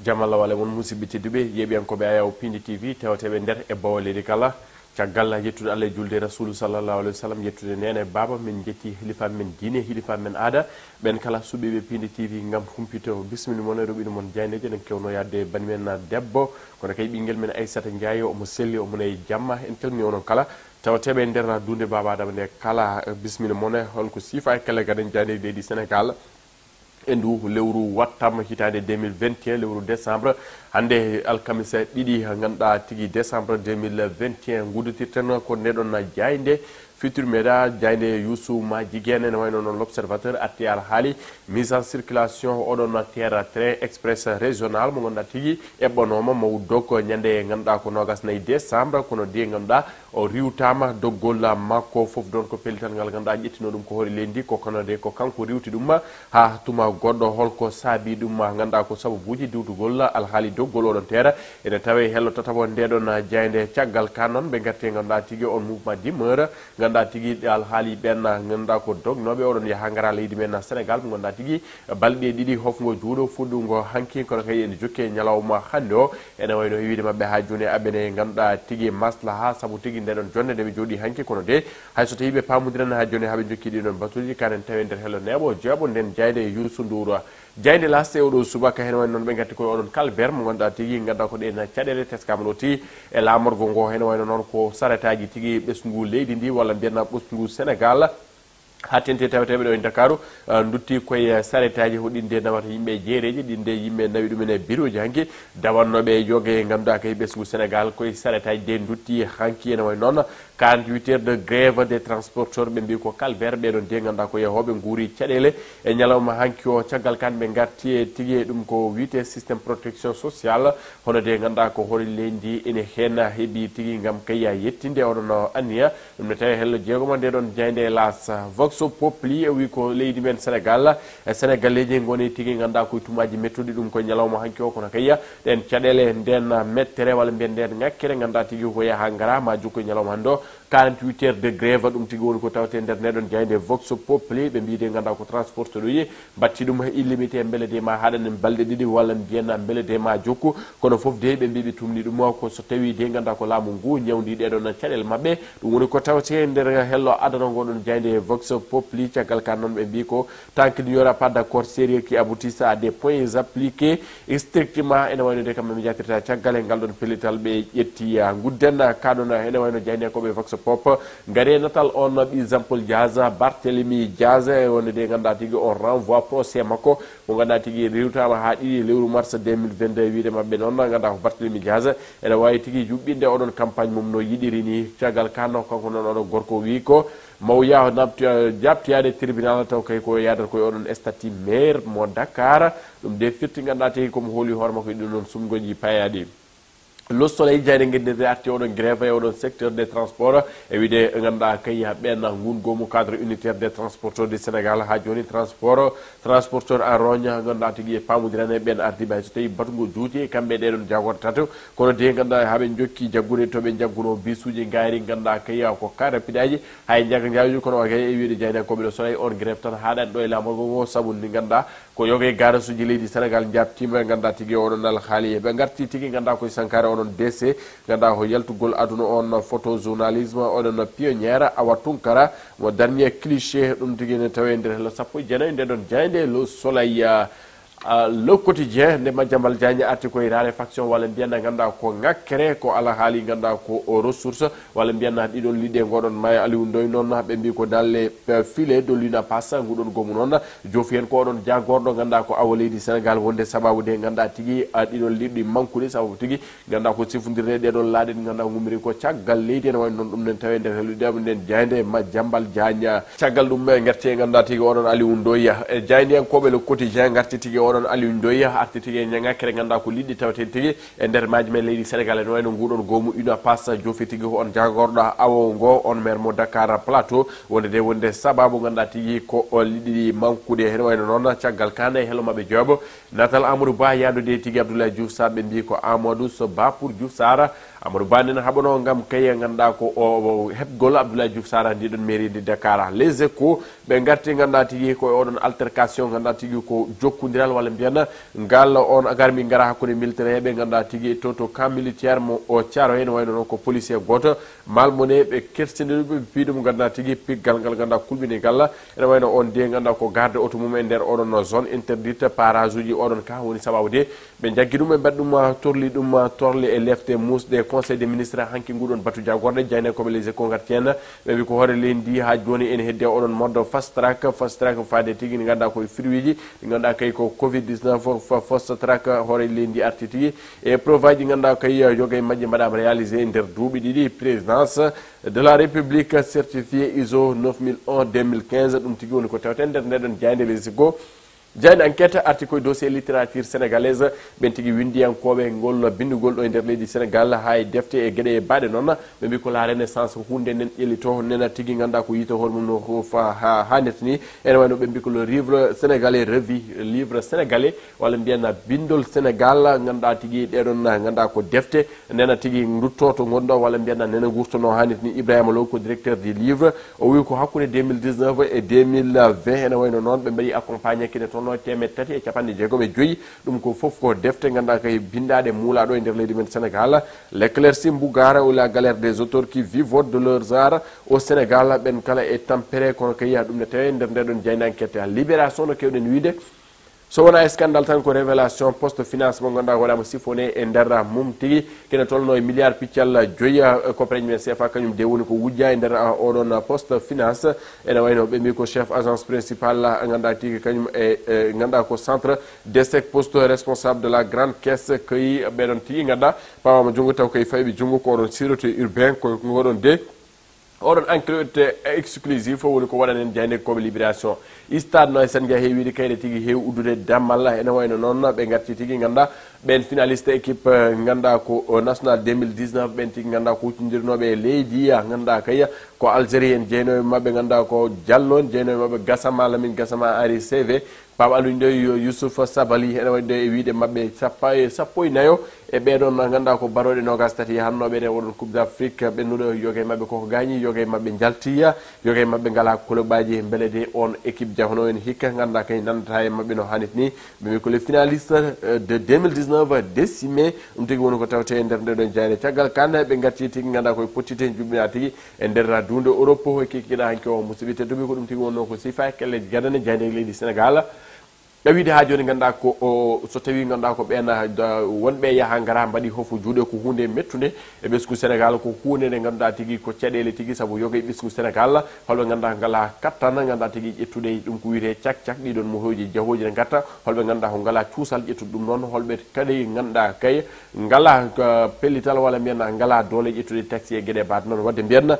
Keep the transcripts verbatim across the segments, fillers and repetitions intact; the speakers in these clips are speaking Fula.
Jam Allah wale mon, musidɓe tedduɓe, yeeɓiyankooɓe Ayaw Pindi T V, tewteeɓe nder e bawa leydi kala. Caggal yettude Allah e julde Rasulu sallallahu alaihi wasallam, yettude nene e baaba, min jetti hilifa men diine, hilifa men aada, ɓen kala suɓiiɓe Pindi T V ngam humpito. Bismini mon e roɓini mon jayndeeje, eɗen kewno yaade bani men debbo, kono kay ɓinngel men Aissata Ndiaye, omo selli, omo nayi jamma, en calmini onon kala. Tawateeɓe e nder duunde Baaba Adama nde kala, bismini mon e holko siifa e kala gaden jayndeeji leydi Sénégal. E ndu lewru wattam hitaande deux mille vingt et un, lewru décembre, hannde alkamisa ɗiɗi, ngannduɗaa tigi décembre deux mille vingt et un, nguddotirten ko ndeɗon jaaynde Futur Media, jaaynde Youssou Ma Jigéen, ene wayno noon L'Observateur arti alhaali mise en circulation oɗon terre très express régional mo ngannduɗaa tigi eɓɓanooma mawɗo ko ñande ngannduɗaa ko noogas nayi décembre, kono de ngannduɗaa o riiwtaama doggol makko fof ɗon ko pellital ngal ngannduɗaa ƴettino ɗum ko hoore leydi, ko kono de ko kanko riiwti ɗum. Haa tuma goɗɗo, holko saabi ɗum? Ngannduɗaa ko sababuuji diwtugol alhaali doggol oɗon terre ene tawe hello tataɓo ndeɗon jaaynde. Caggal ka noon ɓe ngarti ngannduɗaa tigi on mouvement d'humeur, ngannduɗaa tigi alhaali ɓen ngannduɗaa ko dognooɓe oɗon yaha ngara leydi men Sénégal, mo ngannduɗaa tigi balɗe ɗiɗi hofngo juuɗo fuɗɗungo hanki, kono kay ene jokki e ñalawma hannde o. Ene wayno e wiide maɓɓe haa jooni aɓene ngannduɗaa tigi maslaha, sabu tigi ndeɗon jonde nde ɓe jooɗi hanki, kono de hay so tawi ɓe paamondirani haa jooni haa ɓe jokki ɗiɗon batuuji, kanen tawe nder hello neeɓo jeeɓo nden jaaynde e Youssou Ndour. Jaaynde L'As e oɗo subaka, heen wayno noon ɓe ngatti koye oɗon calvaire mo ngannduɗaa tigi ngannduɗaa ko ɗen caɗeele teskaama ɗo tigi e laamorgo ngo, heen wayno noon ko saretaaji tigi ɓesngu leydi ndi walla mbiyen ɓesngu Sénégal. Haa tenti taweteeɓe ɗo e Ndakaaru, eh, ndutti koye saretaaji hoɗinde nawata yimɓe e jeereeji, ɗin de yimɓe nawi ɗumen e birooji hanki, dawannooɓe e yoga e ngannduɗaa kay ɓesngu Sénégal koye saretaaji de ndutti hanki ene wayi noon quarante-huit heures de grève des transporteurs, ɓe mbi ko calvaire, ɓeɗon de ngannduɗaa ko yehooɓe nguuri caɗeele e ñalawma hanki o. Caggal kan ɓe ngarti e tigi e ɗum ko wiyetee système protection sociale, hono de ngannduɗaa ko hoore leydi ene heen heɓi tigi ngam kayya yettinde oɗon anniya. Ɗum ne tawi hello jeegoma nde ɗon jaaynde e L'As. Vox Populi e wi ko leydi men Sénégal, e Sénégaleeji ngoni tigi ngannduɗaa koye tumaaji mettuɗi ɗum koye ñalawma hanki o, kono kayya ɗen caɗeele, nden mettere walla mbiyen nden ŋakkere ngannduɗaa tigi ko yaha ngara ma jokko e ñalawma hannde o, quarante-huit heures de grève, ɗum tigi woni ko tawte nder nde ɗon jaaynde Vox Populi, ɓe mbiyi de ngannduɗaa ko transporteur uji batti ɗum illimité mbele de ma haɗanen balɗe ɗiɗi walla mbiyen mbele de ma jokku. Kono fof de ɓe mbi ɓe tumni ɗum ko so tawi de ngannduɗaa ko laamu ngu ñawndi ɗeɗon caɗeele maɓɓe. Ɗum woni ko tawte nder hello adana ngoɗon jaaynde Vox Populi. Caggal kan noon ɓe mbi ko tant qu'il n'y aura pas d'accord sérieux qui aboutisse à des points appliqués strictement, ene wayno de kamɓe mi jaatirta caggal e ngal ɗon pellital ɓe ƴetti, ah, ngudden, ah, ka ɗon, ah, ene wayno jaaynde ko ɓe Vox Pop. Ngari e natal on ɓi Jean Paul Diaz, Barthélemy Diaz, e wonde de ngannduɗaa tigi on renvoi procès makko mo ngannduɗaa tigi riiwtaama haa ɗiɗi lewru mars deux mille vingt-deux, wiide maɓɓe noon ngannduɗaa ko Barthélemy Diaz ene waawi tigi yuɓɓinde oɗon campagne mum no yiɗiri ni. Caggal kan kanko noon oɗo gorko wi ko mawya nabtu-, jaabtoyaade tribunal taw kay ko yaadat koye oɗon statut maire mo Dakar. Ɗum de firti ngannduɗaa tigi komo hooli hoore makko e ɗum noon sumgoji payaɗi. Le Soleil jaaynde ngenndirde arti oɗon grève e oɗon secteur des transports e wiide ngannduɗaa kay ɓen ngun goomu cadre unitaire des transporteurs du Sénégal haa jooni transport, transporteur en rogne ngannduɗaa tigi e paamondirane ɓen ardiiɓe hay so tawi batungo juuti e kamɓe ɗeɗon jagorɗe tato, kono de ngannduɗaa haa ɓe jokki jaggude to ɓe jagguno bisuuji ngaari ngannduɗaa kay ko car rapide aji hay njaga njawdi, kono o kay e wiide jaaynde ko ɓe Le Soleil on grève tan haaɗani ɗo e laamorgo ngo sabu ndi ngannduɗaa ko yoga e garage uji leydi Sénégal jaabtiima, ngannduɗaa tigi oɗon alhaali. Ɓe ngarti tigi, ngannduɗaa koye sankaare oɗon D C, ngannduɗaa ko yaltugol aduna on photojournalisme, oɗon pionnière Awa Tunkara, mo dernier cliché, ɗum tigi ne tawe nder hello sappo e jeenayi nde ɗon jaaynde Le Soleil. Ah, ah, Le Quotidien, nde Madiambal Diagne arti koye raréfaction walla mbiyen ngannduɗaa ko ŋakkere, ko alhaali ngannduɗaa ko o ressource, walla mbiyen ɗiɗon liɗɗi e ngoɗon maayo Aliou Ndoye noon, ɓe mbi ko dans les, euh, filets de l'UNAPAS, nguɗon goomu noon joofi heen ko oɗon jaagorɗo ngannduɗaa ko awo leydi Sénégal, wonde sababu de ngannduɗaa tigi, ah, ɗiɗon liɗɗi mankude, sababu tigi ngannduɗaa ko sifondirde ɗeɗon laaɗe ɗe ngannduɗaa ngummiri ko caggal leydi, ene wayi noon ɗum nen tawe nder hellude amen nden jaaynde Madiambal Diagne. Caggal ɗum, e ngarti e ngannduɗaa tigi oɗon Aliou Ndoye. E jaayndiyankooɓe Le Quotidien ngarti tigi oɗon Aliou Ndoye, arti tigi e ŋakkere ngannduɗaa ko liɗɗi taweten tigi e nder maaji men leydi Sénégal, ene wayno nguɗon goomu UNAPAS joofi tigi ko on jaagorɗo awo ngo, on maire mo Dakar Plateau, wonde de wonde sababu ngannduɗaa tigi ko o liɗɗi mankude. Ene wayno noon caggal kane e hello maɓɓe jooɓo, natal Amadou Ba yaadude tigi Abdoulaye Diouf Sarr, ɓe mbi ko Amadou so Ba pour Diouf Sarr. Amadou Ba nen haɓano ngam kay ngannduɗaa ko o, o heɓgol Abdoulaye Diouf Sarr ndi ɗon mairie de Dakar. Les Échos, ɓe ngarti ngannduɗaa tigi ko e oɗon altercation ngannduɗaa tigi ko jokkondiral Walla mbiyen ngal on agar min ngara hakkunde militaire ɓe ngannduɗaa tigi to to camp militaire mo o Thiaroye, ene wayno noon ko policier gooto malmone ɓe kersindiɗo ɓe piiɗum ngannduɗaa tigi piggal ngal ngannduɗaa kulɓini ngal. Ene wayno on de ngannduɗaa ko garde auto mum e nder oɗon zone interdite, parage uji oɗon ka woni sababu de ɓe jaggi ɗum ɓe mbaɗi ɗum torli ɗum torle e lefte muusɗe conseil des ministres hanki nguɗon batu jagorɗe jayne koɓe les éco ngarti hen. Ɓe mbi ko hoore leydi ndi haa jooni ene heddi e oɗon moddo fast track fast track faade tigi ndi ngannduɗaa koye firwiji ɗi ngannduɗaa kay ko covid dix-neuf fast track hoore leydi ndi arti tigi e preuve aji ɗi ngannduɗaa kay yoga e majji mbaɗaama réalisé e nder duuɓi ɗiɗi présidence de la république certifié iso neuf mille un deux mille quinze. Ɗum tigi woni ko tawte nder ndeɗon jayde les éco. Jayde enquête arti koye dossier littérature sénégalaise ɓen tigi winndiyankooɓe ngol binndugol ɗo e nder leydi Sénégal haa e defte e geɗe e baɗe noon. Ɓe mbi ko la renaissance ko hunde nen ƴellito nena tigi ngannduɗaa ko yiite hoore mum no fa ha hannirta ni. Ene wayno ɓe mbi ko le livre sénégalais revu, livre sénégalais walla mbiyen binndol Sénégal ngannduɗaa tigi ɗeɗon ngannduɗaa ko defte nena tigi ndutto to ngonɗo walla mbiyen nena ngurto no hannirta ni. Ibrahima Lo ko directeur du livre, o wi ko hakkunde deux mille dix-neuf e deux mille vingt ene wayno noon ɓe mbaɗi accompagné kine toon teemeɗɗe tati e capanɗe jeegom e joyi. Ɗum ko fof ko defte ngannduɗaa kay binndaɗe muulaɗo e nder leydi men Sénégal. L'éclaircie Mbougar ou la galère des auteurs qui vivent de leurs arts au Sénégal, ɓen kala e tampere kono kay yaa ɗum ne tawe nder ndeɗon jayde enquête. Libération no kewɗen wiide so wonaa scandale tan ko révélation poste finance mo ngannduɗaa waɗaama siphonné e nder mum tigi kene tolno e milliard piccal joyi. Koppareeje men C F A kañum de woni ko wujja e nder oɗon poste finance. Ene wayno ɓe mbi ko chef agence principal ngannduɗaa tigi kañum e ngannduɗaa ko centre des chèques poste responsable de la grande caisse kay ɓeɗon tigi ngannduɗaa pawama junngo taw kay fayɓe junngo ko oɗon sûreté urbain ko ngoɗon de. Oɗon enquête exclusif woni ko waɗanen jayde koɓe libération. Stade no e sen jeeya heewiide kayre tigi heewi uddude dammal ene wayno noon ɓe ngarti tigi ngannduɗaa ɓen finaliste équipe ngannduɗaa ko national deux mille dix-neuf ɓen tigi ngannduɗaa ko huccondirnooɓe e leydi ngannduɗaa kay ko Algérie en jeyno e maɓɓe ngannduɗaa ko Diallo en jeyno e maɓɓe Gassama Lamine Gassama Henri C V Pape Aliou Ndoye yo Youssouf Sabaly ene waɗi ɗo e wiide maɓɓe sappo e sappo e nayo e ɓeɗon ngannduɗaa ko barooɗe nogas tati hannooɓe ene oɗon coupe d'Afrique ɓennuɗo yoga e maɓɓe koko gaañi yoga e maɓɓe njaltiya yoga e maɓɓe ngala kolobaji mbele de on équipe jahano en hikka ngannduɗaa kay nandata e maɓɓe no hannit ni ɓe mbi ko les finalistes de deux mille dix-neuf décimé ɗum tigi woni ko tawte e nder ndeɗon jayde caggal kan ɓe ngarti tigi ngannduɗaa koye pottite juɓɓina tigi e nder duunde Europe e kikiɗa hanki o musidɓe tedduɓe ko ɗum tigi wonno ko sifa kelleji gadane jayde leydi Sénégal. Ɗawiide haa jooni ngannduɗaa ko so tawii ngannduɗaa ko ɓeen wonɓe yaha ngara mbaɗi hofo juuɗe ko huunde mettunde e ɓesngu Sénégal ko huunde nde ngannduɗaa tigi ko caɗeele tigi sabu yoga e ɓesngu Sénégal holɓe ngannduɗaa ngalaa kattan ngannduɗaa tigi ƴettude ɗum ko wiyetee cak cak ɗiɗon mohooji jahooji ne ngarta holɓe ngannduɗaa ko ngalaa cuusal ƴettude ɗum noon holɓe kadi ngannduɗaa kay ngalaa pellital walla mbiyen ngalaa doole ƴettude taxi e geɗe baɗe noon waɗde mbiyen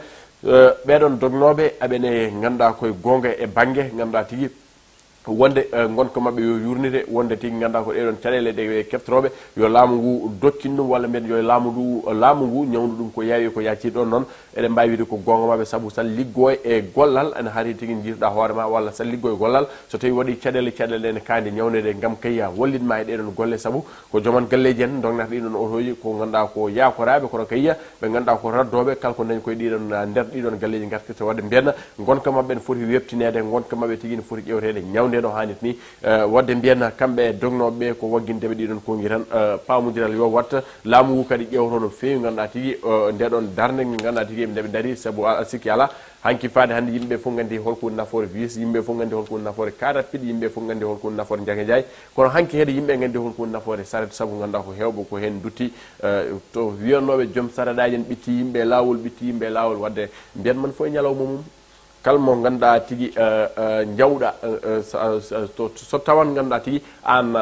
ɓeɗon dognooɓe aɓene ngannduɗaa koye goonga e bannge ngannduɗaa tigi wonde ngonka maɓɓe yo yurnite wonde tigi ngannduɗaa ko ɗeɗon caɗeele ɗe ɓe keftorooɓe yo laamu ngu dokkin ɗum walla mbiyen yo laamu ndu laamu ngu ñawndu ɗum ko yaawi ko yaacii ɗon noon eɗen mbaawi wiide ko goonga maɓɓe sabu sal liggooy e gollal ene hari tigi njiituɗaa hoore ma walla sal liggooy gollal so tawii waɗi caɗeele caɗeele ɗe ne kaandi ñawnede ngam kay wallitma e ɗeɗon golle sabu ko joman galleeji en dognata ɗiɗon otoji ko ngannduɗaa ko yaakoraaɓe kono kay ɓe ngannduɗaa ko raddooɓe kala ko dañi koye ɗiɗon nder ɗiɗon galleeji ngartirta waɗde mbiyen ngonka maɓɓe ne foti weɓtineede ngonka maɓɓe tigi ne foti ƴewteede ñawnde no haanirta ni waɗde mbiyen kamɓe dognooɓe ɓe ko waggindeɓe ɗiɗon konngi tan paamondiral yo waɗ laamu ngu kadi ƴewto no feewi ngannduɗaa tigi ndeɗon darnde nde ngannduɗaa tigi nde ɓe ndarii sabu a sikki alaa hanki faade hannde yimɓe fof nganndi holko woni nafoore bus yimɓe fof nganndi holko woni nafoore car rapide yimɓe fof nganndi holko woni nafoore Ndiaga Ndiaye kono hanki heede yimɓe nganndi holko woni nafoore saret sabu ngannduɗaa ko heewɓe ko heen ndutti to wiyannooɓe joom sareɗaaji en ɓitti yimɓe e laawol ɓitti yimɓe e laawol waɗde mbiyan man fof e ñalawma mum kala mo ngannduɗaa tigi jawɗa so tawan ngannduɗaa tigi aan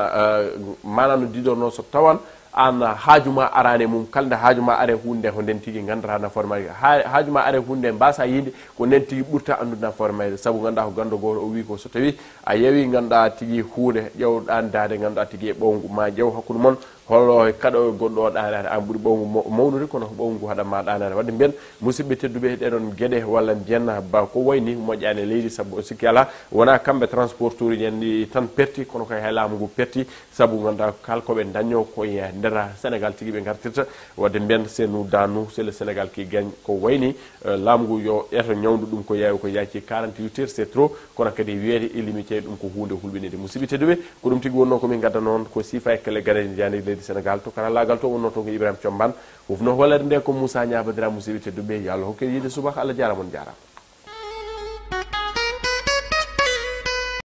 maanaam no diidornoo so tawan aan haaju ma araani e mum kala nde haaju ma are huunde nde ko nden tigi nganndataa nafoore mayre haaju ma are huunde nde mbaasa yiide ko nden tigi ɓurta anndude nafoore mayre sabu ngannduɗaa ko ganndo gooto o wii ko so tawii a yawii ngannduɗaa tigi huunde ƴeewɗaa daade ngannduɗaa tigi e ɓowngu ma ƴeew hakkunde mon Holo kaɗo goɗɗo o ɗaanaade, an ɓuri ɓawngu mo- mawnude, kono ko ɓawngu haɗa ma ɗaanaade. Wadde mbiyen, musidɓe tedduɓe, ɗeɗon geɗe walla mbiyen ba ko wayni moƴƴaani e leydi, sabu o sikki alaa, wonaa kamɓe transporteur uji en ɗi tan perti, kono kay hay laamu ngu perti, sabu ngannduɗaa kala ko ɓe dañño ko e nder Sénégal tigi ɓe ngartirta. Wadde mbiyen, c'est nous dans nous, c'est le Sénégal qui gagne, ko wayni, eh, laamu ngu yo eto ñawndu ɗum ko yaawi ko yaaci, quarante-huit heures c'est trop, kono kadi wiyeede illimité ɗum ko huunde hulɓinide. Musidɓe tedduɓe, ko ɗum tigi wonnoo ko min ngadda noon, ko siifa e kelle gareeje njaani leydi Sénégal, to karallaagal to wonnoo toon ko Ibrahima Combaan, wofno hollere nde ko Moussa Niabadira. Musidɓe tedduɓe, yo Allah hokke yiide subaka, Allah jaaraama, on jaaraama.